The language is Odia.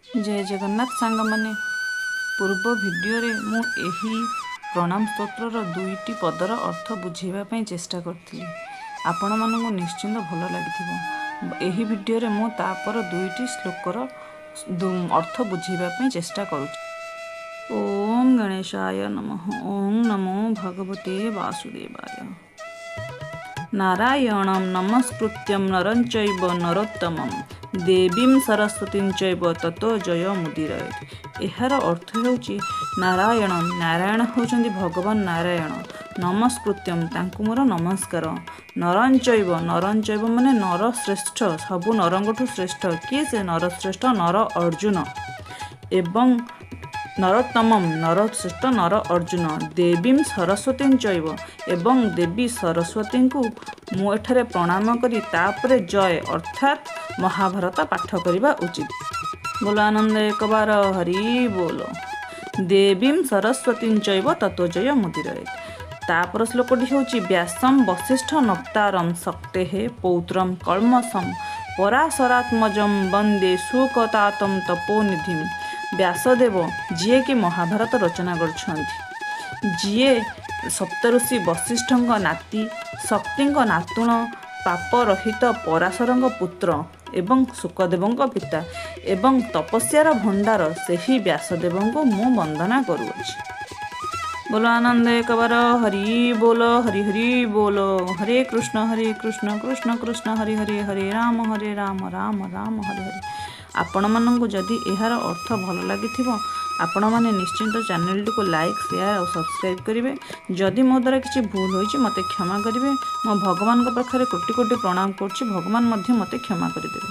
ଜୟ ଜଗନ୍ନାଥ ସାଙ୍ଗମାନେ, ପୂର୍ବ ଭିଡ଼ିଓରେ ମୁଁ ଏହି ପ୍ରଣାମ ସ୍ତୋତ୍ରର ଦୁଇଟି ପଦର ଅର୍ଥ ବୁଝେଇବା ପାଇଁ ଚେଷ୍ଟା କରିଥିଲି। ଆପଣମାନଙ୍କୁ ନିଶ୍ଚିନ୍ତ ଭଲ ଲାଗିଥିବ। ଏହି ଭିଡ଼ିଓରେ ମୁଁ ତାପର ଦୁଇଟି ଶ୍ଲୋକର ଅର୍ଥ ବୁଝେଇବା ପାଇଁ ଚେଷ୍ଟା କରୁଛି। ଓମ୍ ଗଣେଶାୟ ନମଃ। ଓଁ ନମୋ ଭଗବତେ ବାସୁଦେବାୟ। ନାରାୟଣಂ ନମସ୍କୃତ୍ୟಂ ନରଂ ଚୈବ ନରୋତ୍ତମಂ ଦେବୀಂ ସରସ୍ୱତୀଂ ଚୈବ ତତୋ ଜୟ ମୁଦିରୟେତ୍। ଏହାର ଅର୍ଥ ହେଉଛି, ନାରାୟଣ, ନାରାୟଣ ହେଉଛନ୍ତି ଭଗବାନ ନାରାୟଣ, ନମସ୍କୃତ୍ୟಂ, ତାଙ୍କୁ ମୋର ନମସ୍କାର, ନରଞ୍ଚୈବ, ନରଞ୍ଚୈବ ମାନେ ନର ଶ୍ରେଷ୍ଠ, ସବୁ ନରଙ୍କଠୁ ଶ୍ରେଷ୍ଠ କିଏ ସେ? ନରଶ୍ରେଷ୍ଠ ନର ଅର୍ଜୁନ ଏବଂ ନରୋତ୍ତମମ୍, ନରଶ୍ରେଷ୍ଠ ନର ଅର୍ଜୁନ, ଦେବୀಂ ସରସ୍ୱତୀଂ ଚୈବ, ଏବଂ ଦେବୀ ସରସ୍ୱତୀଙ୍କୁ ମୁଁ ଏଠାରେ ପ୍ରଣାମ କରି ତାପରେ ଜୟ ଅର୍ଥାତ୍ ମହାଭାରତ ପାଠ କରିବା ଉଚିତ। ବୋଲ ଆନନ୍ଦ ଏକବାର ହରି ବୋଲ। ଦେବୀಂ ସରସ୍ୱତୀଂ ଚୈବ ତତୋ ଜୟ ମୁଦିରୟେତ୍। ତାପର ଶ୍ଲୋକଟି ହେଉଛି, ବ୍ୟାସಂ ବଶିଷ୍ଠ ନପ୍ତାରಂ ଶକ୍ତେଃ ପୌତ୍ରಂ କଳ୍ମଷಂ ପରାଶରାତ୍ମଜಂ ବନ୍ଦେ ଶୁକତାତಂ ତପୋନିଧିମ୍। ବ୍ୟାସଦେବ ଯିଏକି ମହାଭାରତ ରଚନା କରିଛନ୍ତି, ଯିଏ ସପ୍ତଋଷି ବଶିଷ୍ଠଙ୍କ ନାତି, ଶକ୍ତିଙ୍କ ନାତୁଣ, ପାପ ରହିତ ପରାଶରଙ୍କ ପୁତ୍ର ଏବଂ ଶୁକଦେବଙ୍କ ପିତା ଏବଂ ତପସ୍ୟାର ଭଣ୍ଡାର, ସେହି ବ୍ୟାସଦେବଙ୍କୁ ମୁଁ ବନ୍ଦନା କରୁଅଛି। ବୋଲ ଆନନ୍ଦ ଏକବାର ହରି ବୋଲ, ହରି ହରି ବୋଲ। ହରେ କୃଷ୍ଣ ହରେ କୃଷ୍ଣ କୃଷ୍ଣ କୃଷ୍ଣ ହରେ ହରେ, ହରେ ରାମ ହରେ ରାମ ରାମ ରାମ ହରେ ହରେ। ଆପଣମାନଙ୍କୁ ଯଦି ଏହାର ଅର୍ଥ ଭଲ ଲାଗିଥିବ, ଆପଣମାନେ ନିଶ୍ଚିନ୍ତ ଚ୍ୟାନେଲଟିକୁ ଲାଇକ୍, ସେୟାର ଆଉ ସବସ୍କ୍ରାଇବ୍ କରିବେ। ଯଦି ମୋ ଦ୍ୱାରା କିଛି ଭୁଲ ହୋଇଛି, ମୋତେ କ୍ଷମା କରିବେ। ମୁଁ ଭଗବାନଙ୍କ ପାଖରେ କୋଟି କୋଟି ପ୍ରଣାମ କରୁଛି, ଭଗବାନ ମଧ୍ୟ ମୋତେ କ୍ଷମା କରିଦେବେ।